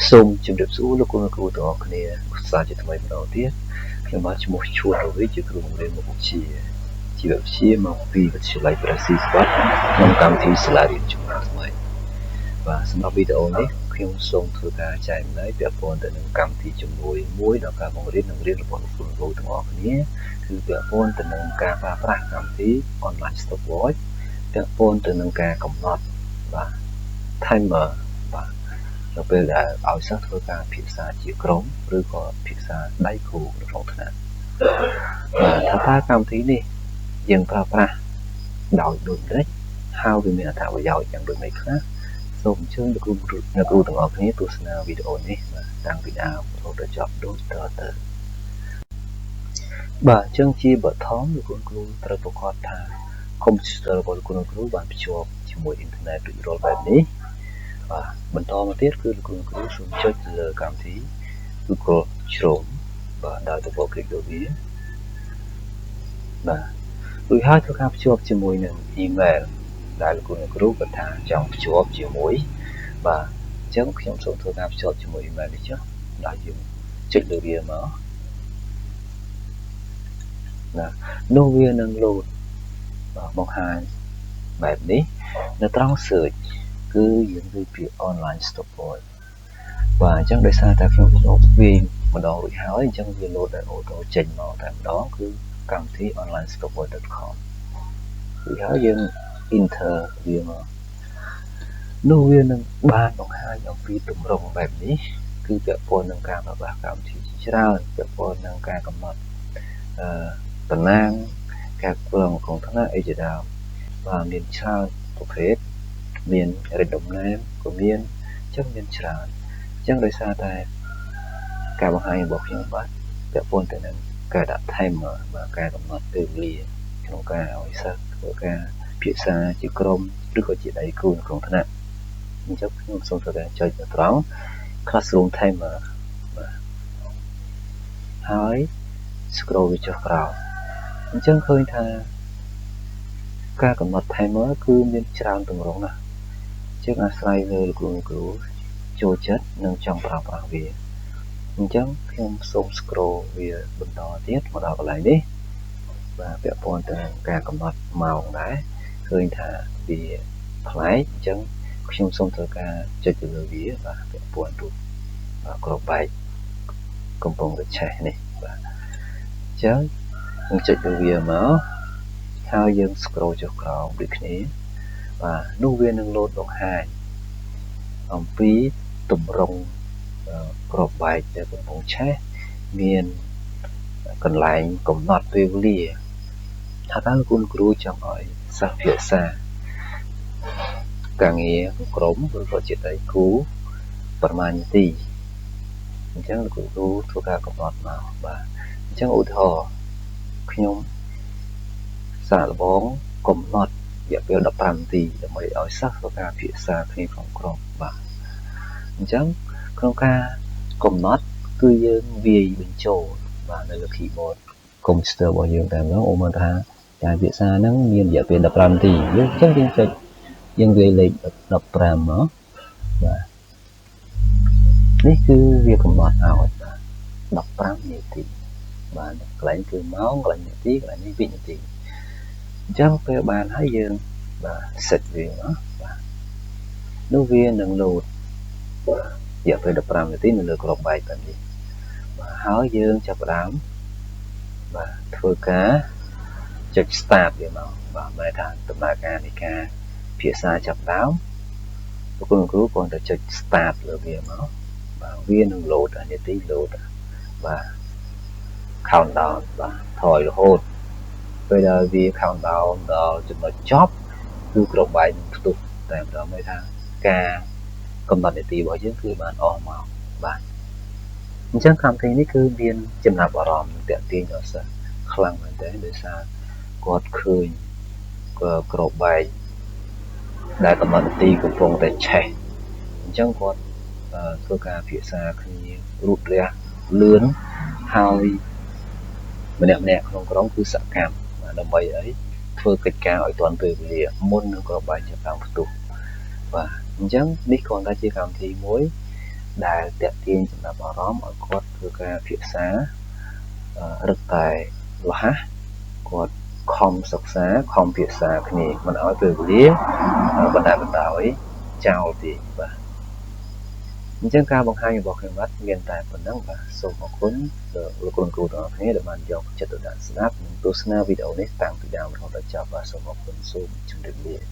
សូមជម្រាបសួរលោកគ្រូអ្នកគ្រូទាំងអស់គ្នាសាជាថ្មីម្ដងទៀតខ្ញុំបាទឈ្មោះឈួនរវីជាគ្រូបង្រៀនមុខវិជ្ជាជីវវិទ្យាមកពីវិទ្យាល័យព្រះស៊ីស្វាត់ក្នុងកម្មវិធីសាលារៀនជំនាន់ថ្មីបាទសម្រាប់វីដេអូនេះខ្ញុំសូមធ្វើការចែករំលែកពាក់ព័ន្ធទៅនឹងកម្មវិធីជំនួយមួយដល់ការបង្រៀននិងរៀនរបស់លោកគ្រូអ្នកគ្រូទាំងអស់គ្នាគឺពាក់ព័ន្ធទៅនឹងការប្រើប្រាស់កម្មវិធី Online Stopwatch ពាក់ព័ន្ធទៅនឹងការកំណត់បាទ timer បាទនៅពេលដែលឲ្យសិស្សធ្វើការពិភាក្សាជាក្រុមឬក៏ពិភាក្សាដៃគូនៅក្នុងថ្នាក់បាទថាតើកម្មវិធីនេះយើងប្រើប្រាស់ដោយដូចម្តេចហើយវាមានអត្ថប្រយោជន៍យ៉ាងដូចម្តេចខ្លះសូមអញ្ជើញលោកគ្រូអ្នកគ្រូទាំងអស់គ្នាទស្សនាវីដេអូនេះបាទតាំងពីដើមរហូតដល់ចប់ដូចតទៅបាទអញ្ចឹងជាបឋមលោកគ្រូត្រូវប្រកាសថាកុំព្យូទ័ររបស់លោកគ្រូបានភ្ជាប់ជាមួយអ៊ីនធឺណិតរួចរាល់បែបនេះបាទបន្តមកទៀតគឺលោកគ្រូសូមចុចលើកម្មវិធី Google Chrome បាទដោយ double click លើវាបាទរួចហើយធ្វើការភ្ជាប់ជាមួយនឹង email ដែលលោកគ្រូគាត់ថាចង់ភ្ជាប់ជាមួយបាទអញ្ចឹងខ្ញុំសូមធ្វើការភ្ជាប់ជាមួយ email នេះចុះដល់យើងចុចលើវាមកណានោះវានឹងលោតបាទបង្ហាញបែបនេះនៅត្រង់ search គឺយើងវាយពាក្យ online stopwatch បាទអញ្ចឹងដោយសារតែខ្ញុំធ្លាប់វាយម្ដងរួចហើយអញ្ចឹងវាលោតដោយ auto ចេញមកតែម្ដងគឺកម្មវិធី onlinestopwatch.com រួចហើយយើង enter វាមកនោះវានឹងបានបង្ហាញអំពីទម្រង់បែបនេះគឺពាក់ព័ន្ធនឹងការប្រើប្រាស់កម្មវិធីជាច្រើនពាក់ព័ន្ធនឹងការកំណត់អឺតំណាងការគ្រប់គ្រងក្នុងថ្នាក់អីជាដើមបាទមានច្រើនប្រភេទមាន random name ក៏មានអញ្ចឹងមានច្រើនអញ្ចឹងដោយសារតែការបង្ហាញរបស់ខ្ញុំបាទពាក់ព័ន្ធទៅនឹងការដាក់ timer បាទការកំណត់ពេលវេលាក្នុងការឲ្យសិស្សធ្វើការពិភាក្សាជាក្រុមឬក៏ជាដៃគូនៅក្នុងថ្នាក់អញ្ចឹងខ្ញុំសូមធ្វើការចុចទៅត្រង់ classroom timer បាទហើយ scroll វាចុះក្រោមអញ្ចឹងឃើញថាការកំណត់ timer គឺមានច្រើនទម្រង់ណាស់ជាងអាស្រ័យលើលោកគ្រូគ្រូចូលចិត្តនិងចង់ប្រើប្រាស់វាអញ្ចឹងខ្ញុំសូម scroll វាបន្តទៀតមកដល់កន្លែងនេះបាទពាក់ព័ន្ធទៅនឹងការកំណត់ម៉ោងដែរឃើញថាវាប្លែកអញ្ចឹងខ្ញុំសូមធ្វើការចុចទៅលើវាបាទពាក់ព័ន្ធរូបបាទគ្រាប់បែកកំពុងតែឆេះនេះបាទអញ្ចឹងយើងចុចលើវាមកហើយយើង scroll ចុះក្រោមដូចគ្នាបាទនោះវានឹងលោតបង្ហាញអំពីទម្រង់គ្រាប់បែកដែលកំពុងឆេះមានកន្លែងកំណត់ពេលវេលាថាតើលោកគ្រូចង់ឲ្យសិស្សភាសាការងារក្រុមឬក៏ជាដៃគូប្រមាណនាទីអញ្ចឹងលោកគ្រូធ្វើការកំណត់មកបាទអញ្ចឹងឧទាហរណ៍ខ្ញុំសាកល្បងកំណត់រយៈពេល15នាទីដើម្បីឲ្យសិស្សធ្វើការពិភាក្សាគ្នាក្នុងក្រុមបាទអញ្ចឹងក្នុងការកំណត់គឺយើងវាយបញ្ចូលបាទនៅលើ keyboard computer របស់យើងតែម្ដងឧបមាថាការពិភាក្សាហ្នឹងមានរយៈពេល15នាទីយើងអញ្ចឹងយើងចុចយើងវាយលេខ15មកបាទនេះគឺវាកំណត់ឲ្យបាទ15នាទីបាទកន្លែងគឺម៉ោងកន្លែងនាទីកន្លែងនេះវិនាទីអញ្ចឹងពេលបានហើយយើងបាទ set វាមកបាទនោះវានឹងលោតរយៈពេល15នាទីនៅលើគ្រាប់បែកបែបនេះបាទហើយយើងចាប់ផ្ដើមបាទធ្វើការចុច start វាមកបាទមានថាដំណើរការនៃការភាសាចាប់ដើមលោកគ្រូគ្រាន់តែចុច start លើវាមកបាទវានឹង load នាទី load បាទ countdown បាទថយរហូតពេលដែលវា countdown ដល់ចំណុចចប់គឺគ្រាប់បែកនឹងផ្ទុះតែម្ដងមានថាការកំណត់នាទីរបស់យើងគឺបានអស់មកបាទអញ្ចឹងកម្មវិធីនេះគឺមានចំណាប់អារម្មណ៍និងតាក់ទាញដល់សិស្សខ្លាំងមែនទែនដោយសារគាត់ឃើញគ្រាប់បែកដែលកំណត់នាទីកំពុងតែឆេះអញ្ចឹងគាត់ធ្វើការពិភាក្សាគ្នារូតរះលឿនហើយម្នាក់ម្នាក់ក្នុងក្រុមគឺសកម្មដើម្បីអីធ្វើកិច្ចការឲ្យទាន់ពេលវេលាមុននឹងគ្រាប់បែកចាប់តាមផ្ទុះបាទអញ្ចឹងនេះគ្រាន់តែជាកម្មវិធីមួយ ដែលតាក់ទាញចំណាប់អារម្មណ៍ឲ្យគាត់ធ្វើការពិភាក្សារឹតតែរហ័សគាត់ខំសិក្សាខំពិភាក្សាគ្នាមិនឲ្យពេលវេលាបណ្តែតបណ្ដោយចោលទេបាទអញ្ចឹងការបង្ហាញរបស់ខ្ញុំបាទមានតែប៉ុណ្ណឹងបាទសូមអរគុណដល់លោកគ្រូគ្រូទាំងអស់គ្នាដែលបានយកចិត្តទុកដាក់ស្ដាប់និងទស្សនាវីដេអូនេះតាំងពីដើមរហូតដល់ចប់បាទសូមអរគុណសូមជម្រាបលា។